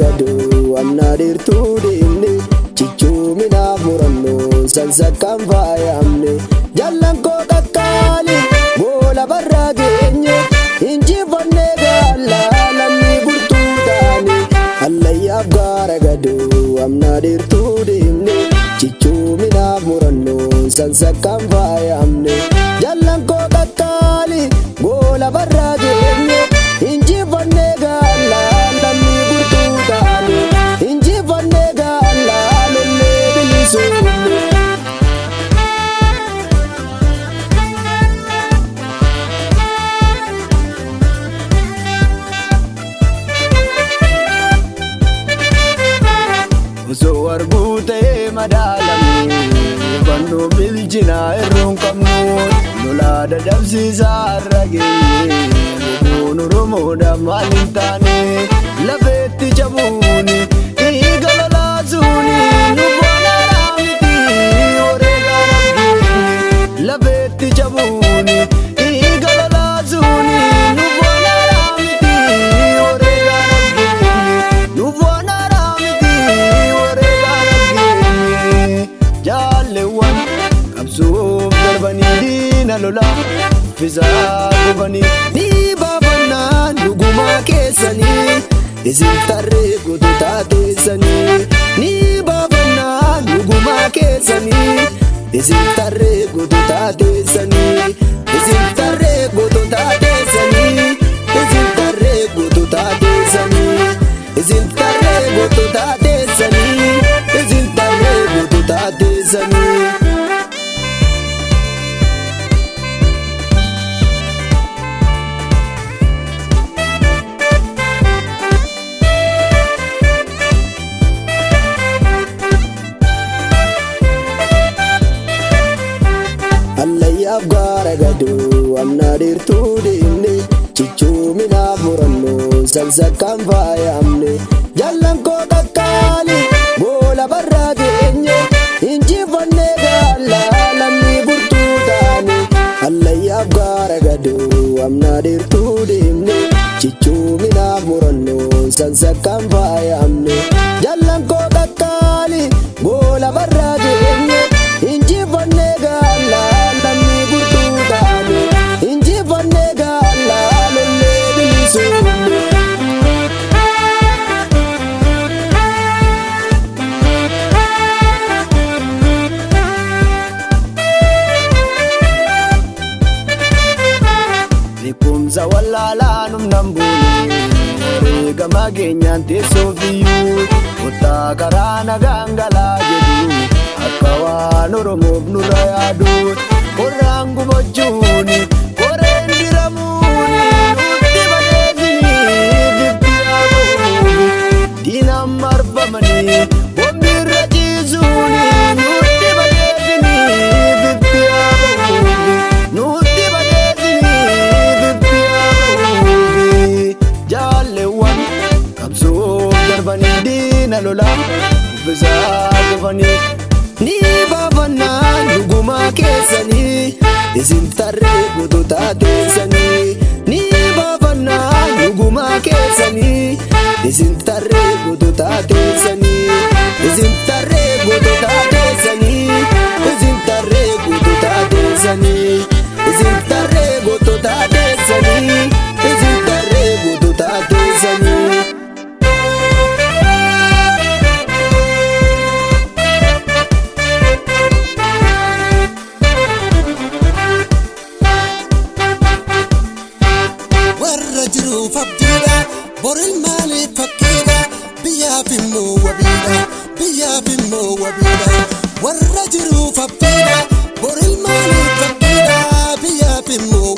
gadoo amnaa dheertuu deemne cichoominaaf murannoo sansakkaan faayamne jallan koo qaqqaali goola barraa geenye injifannee gaalla lammii gurtuu taane hallayyaaf gaara gadoo amnaa dheertuu deemne cichoominaaf murannoo sansakkaan faayamne jallan koo qaqqaali goola barraa geenye injifannee gaalla lammii gurtuu taane injifannee gaalla lollee bilisuunne. Osoo arguu ta'ee madaalamne fannoo bilchinaa irruun qabnu lolaa dadhabsiisaa har'a geenye lubuun Oromoodhaaf maal hin taane lafeetti cabuuni dhiiga lolaasuuni nu boonaaraa miti wareegaan as geenye lafeetti cabuuni dhiiga lolaasuuni nu boonaaraa miti wareegaan as geenye nu boonaaraa miti wareegaan as geenye jaalleewwan qabsuuf darbanii diina lolaa uffisaa gubanii ni baafannaa dhugumaa keessanii isin tarree gootota teessanii ni baafannaa dhugumaa keessanii isin tarree gootota teessanii isin tarree gootota teessanii isin tarree gootota teessanii isin tarree gootota teessanii isin tarree gootota teessanii. Hallayyaaf gaara gadoo amnaa dheertuu deemne cichoominaaf murannoo sansakkaan faayamne jallan koo qaqqaali goola barraa geenye injifannee gaalla lammii gurtuu taane hallayyaaf gaara gadoo amnaa dheertuu deemne cichoominaaf murannoo sansakkaan faayamne jallan koo qaqqaali goola barraa geenye injifannee gaalla lammii gurtuu taane injifannee gaalla lollee bilisuunne. Beekumsa wallaalaa numnan buune wareegama keenyaan teessoo fiyyuu kottaa karaa nagaan galaa jedhu akka waan Oromoof nurra yaadu qorraan gubachuuni qoreen diramuuni nutti badeesini bifti yaabuuni diinaan marfamanii boombiirra ciisuuni nutti badeesini bifti yaabuuni nutti badeesini bifti yaabuuni jaalleewwan qabsoof darbanii diina lolaa uffisaa kufanii ni baafannaa dhugumaa keessanii isin tarree gootota teessanii ni baafannaa dhugumaa keessanii isin tarree gootota teessanii isin tarree gootota teessanii isin tarree gootota teessanii isin tarree gootota teessanii isin tarree gootota teessanii. Warra jiruuf abdiidha boriin maaliif fakkiidha biyyaaf immoo wabiidha biyyaaf immoo wabiidha warra jiruuf abdiidha boriin maaliif fakkiidha biyyaaf immoo